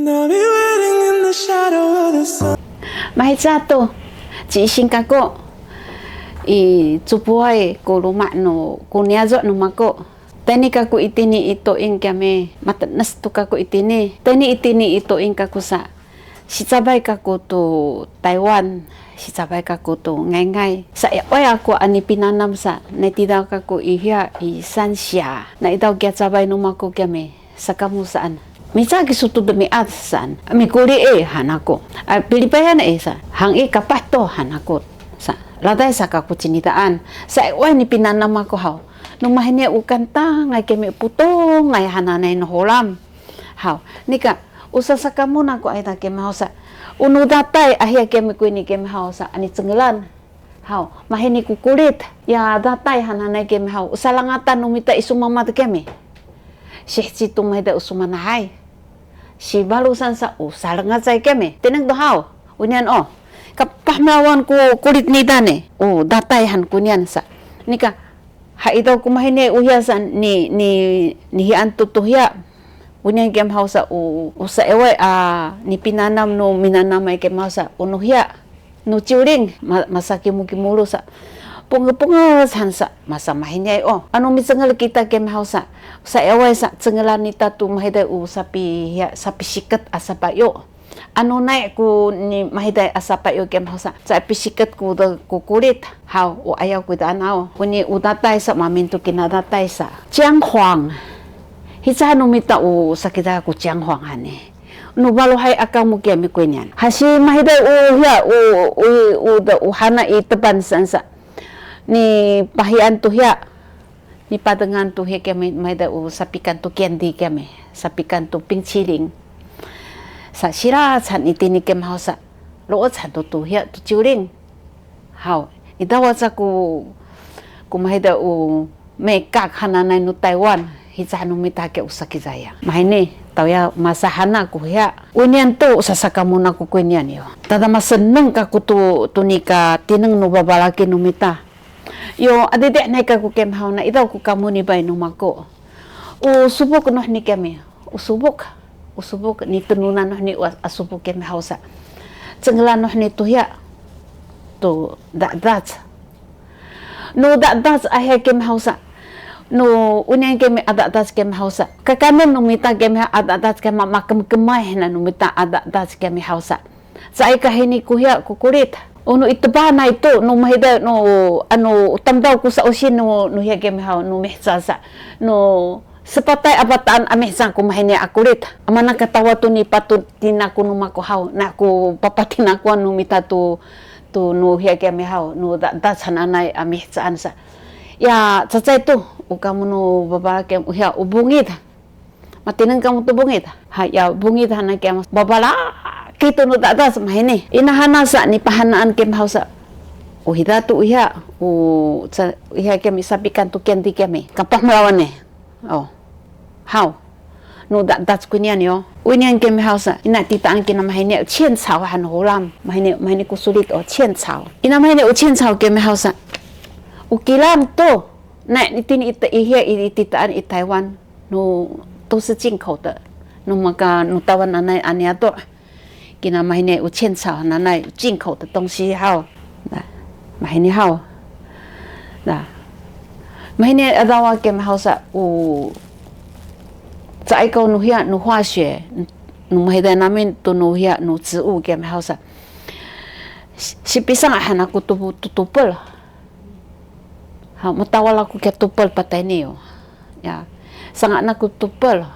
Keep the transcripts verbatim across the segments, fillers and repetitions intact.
I'll be waiting in the shadow of the sun. Mahica to, ci Ising kako, i cupuay ku luma' nu, ku niyazu' nu mako. Tayni kako itini i toing kami, matenes to kako itini. Tayni itini i toing kako sa, sicabay kako to Taywan, sicabay kako to ngayngay. Sa i, oy ako a nipinanam sa, nai tidaw kako i hiya i Sansia. Nai idaw kiya cabay nu mako kami. Sakamu saan. Mica kisu tu demiad saan. Mikuli e han ako. A, pilipayan e sa. Hang i kapah to han ako. Sa, laday sa kaku cinidaan. Sa, e, way nipinanam ako haw. Nu mahini u kantangay kami putungay hananay nu hulam. Haw. Nika, u sasakamu nako ayda kami haw sa. U nu datay a hiya kami kuyni kami haw sa. Ani cengelan. Haw, mahini ku kulit, ya datay hananay kami haw, u salangatan nu mita i sumamad kami. Siheci tu mahiday u sumanahay. Sibalusan sa u salangacay kami. Tineng to haw, onian o. Kapah melawan ku kulit nidane, u datay han kunian sa. Nika, ha idaw ku mahini u hiya sa ni, ni, nihian tu tuhiya. Onian kami haw sa u, u saeway a nipinanam nu minanamay kami haw sa u nuhiya. Nu ciwling, ma-, masakimukimulu sa. Punge-punge han sa, masa mahiniay o. Anu micengel kita kami haw sa. Sa eway sa, cengelan nita tu mahiday u sapi, ya, sapisiket a sapayo. Anu nai ku ni mahiday a sapayo kami haw sa. Sapisiket ku de ku kulit. Haw, u ayaw ku daan aw. Kuni u datay sa, mamin tu kina datay sa. Cianghuang. Hica nu mita u sakita ku cianghuang hane. Nu baluhay a kamu kami kuynian. Hasi mahiday u hiya u, u, u, u hana i tepan sansa. Ni pahian tu hiya. Ni padengan tu hiya kami mahiday u sapikan tu candy kami. Sapikan tu pinciling. Sa sira can itini kami haw sa. Loo can tu tu hiya tu ciwling. Haw, ita waca ku, ku mahiday u mekak hananay nu Taywan, hica nu mita ke u sakizaya. Mahini, tawya masahana ku hiya. Onian tu sasakamu naku kuynian yo. Tada maseneng kaku tu, tu nika tineng nu babalaki nu mita. Yo, adidi nai kaku kami haw na, idaw ku kamu ni bay nu mako. U subuk noh ni kami. U subuk. U subuk ni tenunan noh ni a subuk kami haw sa. Cengelan noh ni tu hiya. Tu dadac. Nu dadac a hiya kami haw sa. Nu onian kami a dadac kami haw sa. Kakanen nu mita kami a dadac kami makemkemay na nu mita a dadac kami haw sa. Caay kahini ku hiya ku kulit. Unu i tebanay tu, nu mahiday, nu, anu, tamdaw ku sa usin nu, nu hiya kami haw, nu mihca sa, nu, sepatay a bataan a mihca ku mahini a kulit. Amana katawa tu ni patu tinaku nu mako haw, naku papatinakuan nu mita tu, tu nu hiya kami haw, nu da, da sananay a mihcaan sa. Ya, cacay tu, u kamu nu babalaki, u hiya, u bungit. Matineng kamu tu bungit. Ha, ya, bungit hana kami. Babalaki tu nu dadac mahini. Ina hana sa ni pahanaan kami haw sa. U hita tu u hiya, u ca-, u hiya kami sapikan tu candy kami. Kapah melawan ni. O. Haw. Nu dadac kuynian yo. Onian kami haw sa. Ina titaan kina mahini u ciencaw han hulam. Mahini, mahini ku sulit o ciencaw. Ina mahini u ciencaw kami haw sa. U kilang tu. Na itini ita i hiya i, i titaan i Taywan. 都是进口的. Nu maka nu Taywan nanay a niyato'. Kina mahini u ciencaw nanay 进口的东西 haw. Na, mahini haw. Na. Mahini adawa kami haw sa u caay kaw nu hiya nu 化学, nu mahiday nami tu nu hiya nu 植物 kami haw sa. Si-, sipisanga' han aku tu, tu tupel. Ha, matawal aku kiya tupel patayni yo. Ya. Sanga' naku tupel.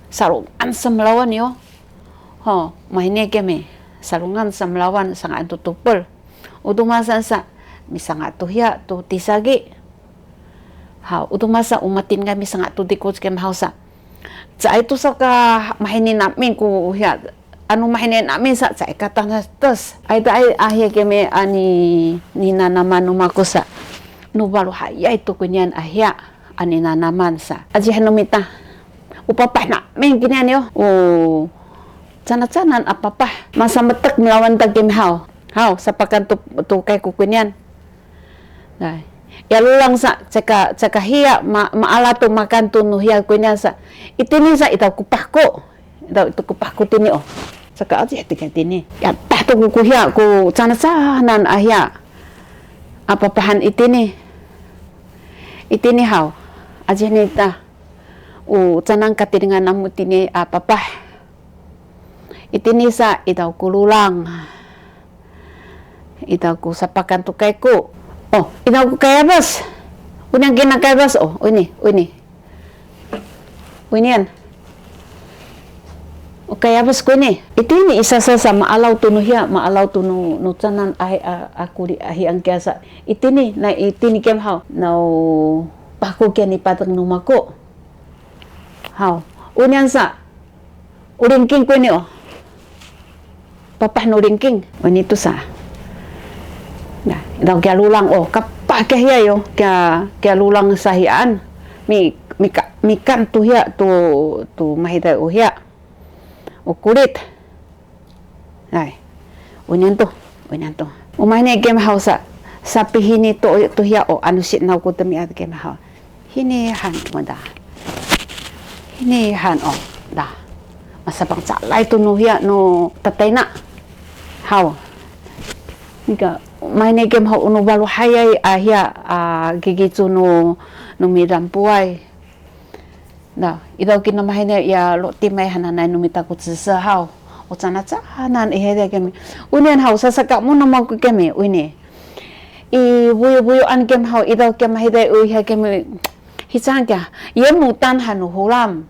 Salungan sa melawan yo. Ho, mahini kami. Salungan sa melawan sanga' tu tupel. Udu masan sa, misanga' tu hiya, tu tisagi. Ha, udu masa umatin kami sanga' tu dikuc kami haw sa. Caay tu sa ka mahini nami ku hiya. Anu mahini nami sa caay ka tanetes. Ay ta ay a hiya kami a ni, ninanaman nu mako sa. Nu balu hayay tu kuynian a hiya a ninanaman sa. Aci hanu mita. U papah nami kinian yo. U canacanan a papah. Masametek milawan ta kami haw. Haw, sapakan tu, tu kay ku kuynian. Ay. Ya lulang sa, caka, caka hiya, ma, maala tu makan tu nu hiya kuynian sa. Itini sa ita kupah ko. Ita, ita ku paku tini, o. Saka aci ti ka tini. Ya, tah tu ku, ku hiya, ku canacanan a hiya. A papahan itini. Itini haw. Aci ni ta. U canan katilingan namu tini a papah. Itini sa, ita ku lulang. Ita ku sapakan tu kayku. O, ita ku kayabas. Unyang kina kayabas, o, ini, ini. Winian. O kayabas ku ini. Itini i sasa sa maalaw tu nu hiya, maalaw tu nu, nu canan ahi a, a kuli ahi angkiasa. Itini, na itini kem haw. Na u paku kiya ni pateng nu maku. Haw. Winian sa. Ulingking ku ini, o. Papah nu lingking, ini tu sa. Nah, ita kiya lulang, o, kapah kiya hiya yo, kiya, kiya lulang sa hiyaan. Mi, mika, mikan tu hiya, tu, tu mahita u hiya. U kulit. Ay, unyang tu, unyang tu. Umah ini kem haw sa, sapihini tu, tu hiya, o, anu si nau ku temiat kem haw. Hini han, mada. Hini han, o, da. Masapang calay tu nu hiya, nu tatayna. Haw. Nika, mahini kem haw unu balu hayay, a, hiya, a, gigicu nu, nu midampuway. Da, ita kinamahini ya lo timay hananay nu mita ku cisa haw. O canacanan, i hede kemi. Unin haw, sasaka mu nama ku kemi, unin. I buyu-buyuan kem haw, ita kem hede, u hiya kemi. Hicang kiya, ye mutan hanu hulam.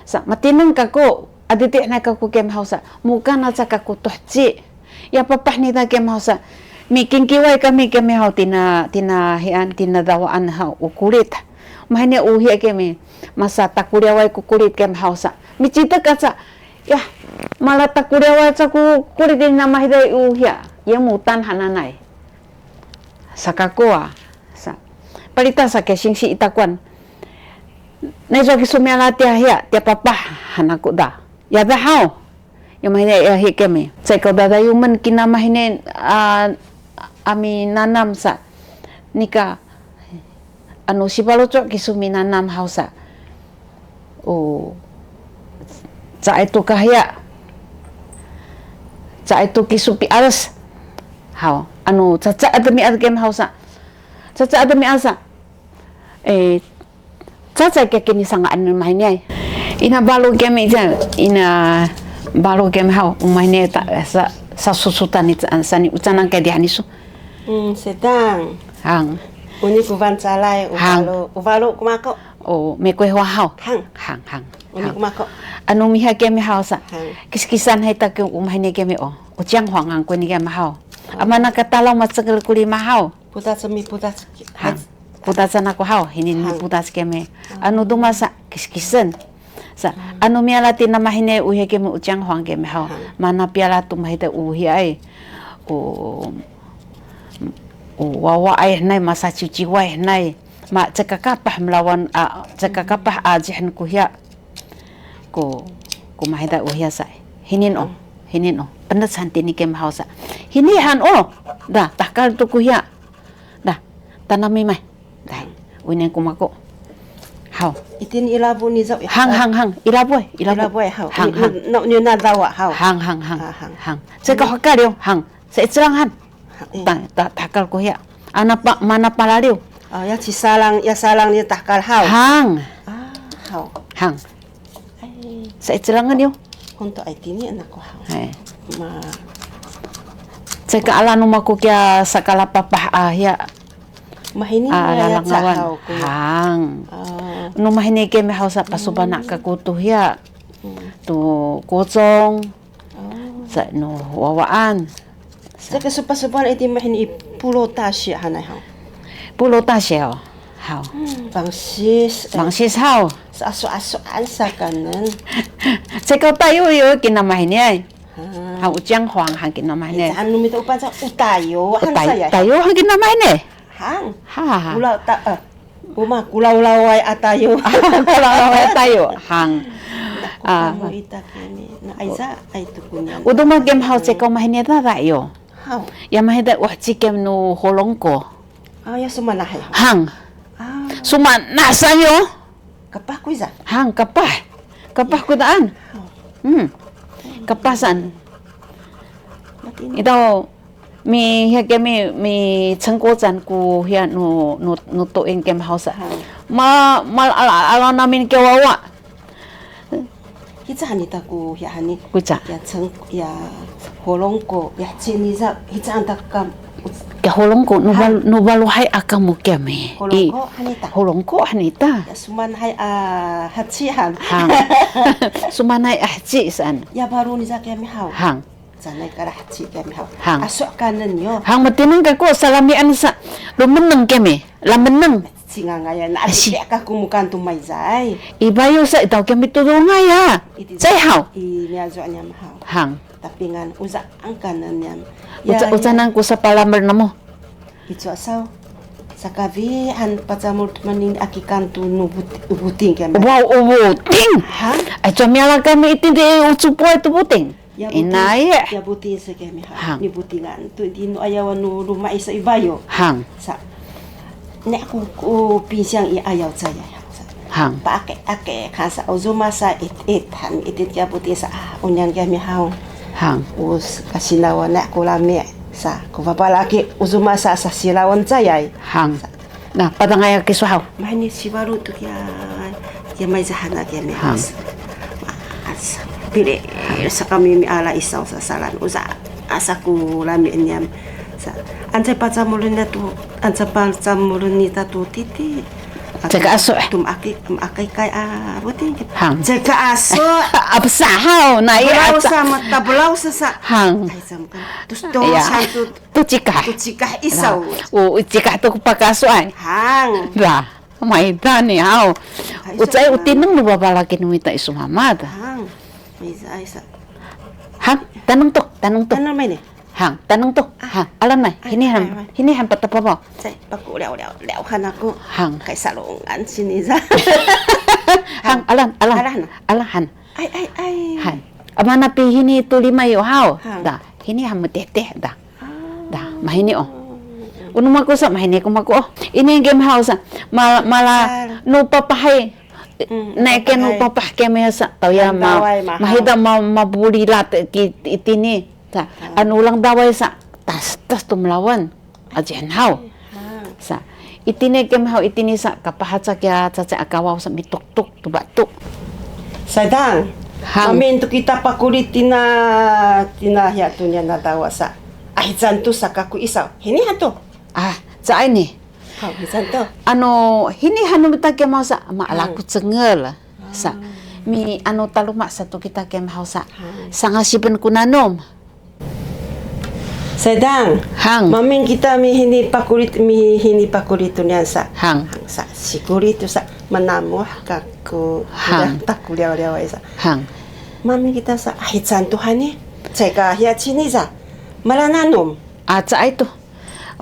Sa, matineng kaku, adidi na kaku kem haw sa, mukan aca kaku tuhci. Ya papah nita kem haw sa, mikingkiway kami kemi haw tina, tina hian, tina dawaan haw u kulit. Mahini u hiya kemi, masa takuliyaway ku kulit kem haw sa. Micitek aca, ya, mala takuliyaway aca ku kulit tina mahiday u hiya, ye mutan hananay. Sakaku a, sa. Palita sa ke singsi i takuan. Nai sa kisu miala tia hiya, tia papah, hanaku da. Ya da haw. Ya mahini ya hi kemi. Sa ikaw dadayumen kina mahini, a, a minanam sa. Nika, anu sipaloco kisu minanam haw sa. O, caay tu kahiya. Caay tu kisu piales. Haw, anu, cacaay tu miales kem haw sa. Cacaay tu miales sa. E, cacaay ke kini sanga anu mahini ay. Ina balu kemi ca, ina balu kemi haw, umahini ta, sa, sasusutan ni, sa ni ucanan ke dihani su. Hmm, sedang. Hang. Uni ku Pancalay, u Hang. Balu, u balu ku mako. O, mikuy huwa haw. Hang. Hang, hang. Uni ku mako. Anu miha kemi haw sa. Hang. Kiskisan hay ta ke umahini kemi o. Uciang huangan ku ni kemi haw. O. Amana katalaw macekal ku lima haw. Puta cemi puta ceki. Hang. Puta cana ku haw. Hini ni Hang. Puta kemi. Hang. Anu duma sa kiskisen. Sa, anu miala tina mahini uhi kemi uciang huang kemi haw. Hang. Mana piala tu mahita uhi ay. U, u wawa ay nay, masa ciwciway nay. Ma, cekakapah melawan, a, cekakapah ajihan ku hiya. Ku, ku mahita uhiya sa. Hinin o, hinin o. Pendet santini kemi haw sa. Hini han o. Da, takal tu ku hiya. Da, tanami mah. Da, winen ku mako. Haw. Itin ilabu ni zaw ya. Hang, hang, hang. Ilabu, ilabu. Ilabu ya, haw. Hang, hang. Ni, ni, ni na zawa, haw. Hang, hang, hang. Ah, hang. Hang. Sa ka hakal yo, hang. Sa icilang han. Hang, eh. Ta, ta, takal ko ya. Ana pa, mana palaliw. Oh, ya cisalang, ya salang ni takal, haw. Hang. Ah, haw. Hang. Ay. Sa icilangan yo. Honto ay tini anak ko haw. Hay. Ma. Ceka ala nu mako kiya sakala papah a hiya. Mahini a, ya, ya, lalangawan. Ca haw ko. Hang. Ah. Nu mahini kemi haw sa pasubana ka kutu hiya. Hmm. Tu kocong. Oh. Sa nu wawaan. Sa. Sa kasupa-supa iti mahini i pulo tasi hanay haw. Pulo tasi haw. Haw. Hmm, bangsis, eh. Bangsis haw. Sa asu-asu an sa kanen. Sa kaw tayo yo kina mahini ay. Ha. Haw uciang huang han kina mahini. Anu mita upan sa utayo han. Utay-, saya. Tayo han kina mahini. Hang. Ha, ha. Kulaw ta, eh, uma kulawlaway a tayo. Kulawlaway a tayo. Hang. Nah, ah. Kamu ita kini. Na, ayza, ay tukunya. Udu magem haw cekaw mahini dada yo. Haw. Ya mahini uh cikem nu holong ko. Ah, ya sumana hay. Hang. Ah. Sumana sayo. Kapah ku iza? Hang, kapah. Kapah ku daan. Oh. Hmm. Kapah saan. Itaw, mi, hiya kami, mi cengkocan ku hiya nu, nu, nu tuing kami haw sa. Ha. Ma, mal ala, ala namin kiya wawa. Hica hanita ku hiya hani. Kuca. Ya ceng, ya holongko, ya ciniza, hica anta kam. Kiya holongko, nu bal-, nu balu hay a kamu kami. Holongko hanita. Holongko hanita. Ya suman hay a haci han. Hang. Suman hay a haci saan. Ya balu niza kami haw. Hang. Sanay kala haci kami haw. Hang. Asu kanen yo. Hang, matineng kaku salamian sa. Lumeneng kami. Lameneng. Cingangaya na asi. Ati kaku mukan tu mayzay. I bayu sa itaw kami tudungay ha. Cay haw. I niya zo niyam haw. Hang. Tapingan uza angkanen niyam. Uza, ya, uza ya. Nang ku sapalamer namu. Icu asaw. Sakavihan pacamul manin akikan tu nu buti-, buting kami. Wow, buting. Ha? Ay, camiala kami itin di ucupuay tu buting. Ya buting, inaya. Ya buting sa kami ha. Hang. Ni butingan tu di nu ayawan nu rumah isa ibayo. Hang. Sa. Nek ku, ku pinsang i ayaw cayay. Hang. Paake, ake, kasa, uzuma sa it, it, han, itit kiya buting sa, ah, unyang kiya mihaw. Hang. Us, kasinawa na ku lami, sa, ku papalaki, uzuma sa, sa silawan cayay. Hang. Sa. Na, patangaya kisu haw. Mahini sibalu tu kiya, kiya mayzahana kiya mihaw. Hang. Sa. Sa. Pili, sa kami miala isaw sasalan. Uza, asa ku lami niyam. Sa, anca pacamulun na tu, anca pacamulun nita tu titi. Ceka asu, eh. Tu maaki, maaki kay a, buting. Hang. Ceka asu. Apa sahaw, na iya. Belau aca. Sa, mata belau sa, sa. Hang. Ay, sa, makan. Tus, tus, iya. Sa, tu. Tu cikah. Tu cikah isaw. Nah. U, u cikah tu pakasu ay. Hang. Dah. Maida ni haw. Ay, ucay sa, utineng nu babalaki nu mita isu mamat. Hang. Ay, sa, ay, sa. Hang, taneng tu, taneng tu. Taneng may ni. Hang, taneng tu. Ah. Hang, alan may. Ay, hini ay, han, ay. Hini han patapapaw. Say, paku liaw, liaw, liaw han aku. Hang. Kay salungan sini sa. Hang, alan, alan. Alan. Alan han. Ay, ay, ay. Han. Amana pi hini tu lima yo haw. Hang. Da, hini han metehteh da. Ah. Da, mahini o. Unu maku sa, mahini ku maku o. Ini game haw sa. Mala, mala, nu papahay. Mm, naike nu papah keme sa, tawya ma, mahida ma, mabulilat ki itini. Sa, anu ulang daway sa, tas, tas tu melawan. Ajen haw. Sa, itini keme haw itini sa, kapah aca kiya, caca akawaw sa, mituktuk, tu batu. Saydang, hang. Mamin tu kita pakulit tina, tina hiya tu niya nadawa sa. Ahican tu sa kaku isaw. Hini han tu. Ah, caay ni. Haw, misan to. Ano, hini hanu mita kemaw sa, ma alaku cengel. Sa, mi ano taluma sa to kita kemaw sa. Sangasipen ku nanom. Saydang. Hang. Mamin kita mi hini pakulit, mi hini pakulit tu niyan sa. Hang. Sa, sikulit tu sa, manamuh kaku. Hang. Taku liyaw-liyaw sa. Hang. Mamin kita sa, ahican Tuhan ni. Ceka hiya cini sa. Malananom. Aca ay to.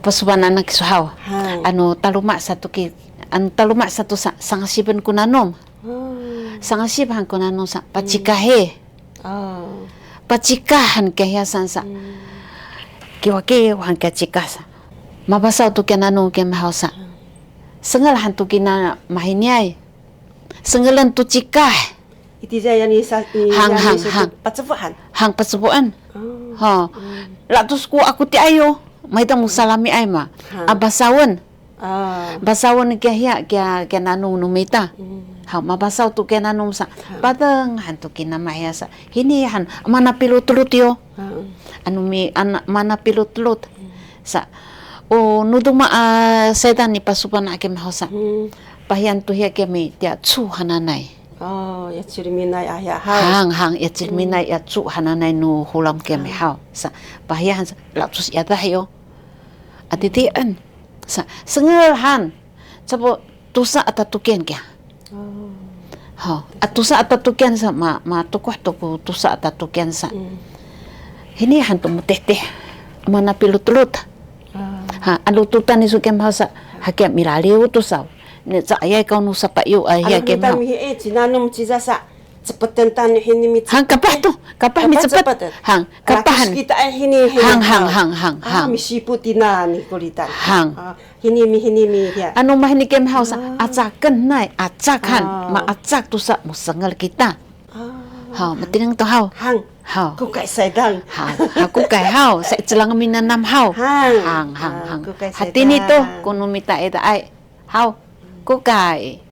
Pasubanan a kisu haw. Hang. Ano taluma sa to ki, ano taluma sa to sa, sangasipen ku nanom. Sangasipan ku nanom sa, pacikahi. Pacikahan kiya hiya san sa. Kiwakiw han kiya cikah sa. Mabasaw to kiya nanom kiya mahaw sa. Sengel han to kina mahiniay. Sengelen to cikah. Iti sa yani sa, i, hang, yani hang, sa hang. Pacepuan. Hang pacepuan. Oh. Ha. Latus ku aku ti ayo. Maita musalami ay ma. Ha. Abasawen. Ah. Basawen kiya hiya, kiya, kiya nanom nu mita. Ha, mabasaw to kiya nanom sa. Ha. Pateng han to kina mahiya sa. Hini han, mana pilut-lut yo. Ha. Anu mi, ana, mana pilut-lut. Sa. O, nu duma a, Saydan ni pasupan a kemaw sa. Pahiyan to hiya kemi tiya cu hananay. Oh, ya ciriminay a hiya haw. Hang, hang, ya ciriminay ya cu hananay nu hulam kemi haw. Sa, pahiyan sa, latus ya dah yo. Atitian. Sa, sengel han. Sapo tusa a tatukian kiya. Oh. Haw, a tusa a tatukian sa, ma, ma tukuh tuku tusa a tatukian sa. Hini han to mutehteh. Mana pilut-lut. Ha, a lututan isu kemaw sa. Hakiya milaliw to saw. Ne ca ayay kaw nu sapayu ay hiya kemaw. Mihi, eh, cinanom ciza sa. Cepeten tan hini mi. Hang kapah to. Kapah mi cepet. Hang kapah. Lakus kita ay hini, hini. Hang, hang, hang, hang, hang. Misipu tina ni kulitan. Hang. Hini mi, hini mi hiya. Ano mahini kemaw sa. Acaken nay, acak han. Ma acak to sa musengel kita. Ah. Haw, matineng to haw. Hang. Haw. Kukay saydang. Haw, haw, kukay haw. Sa icelang minanam haw. Hang. Hang, hang, hang. Kukay saydang. Hatini to, ko no mitaedaay. Haw, kukay.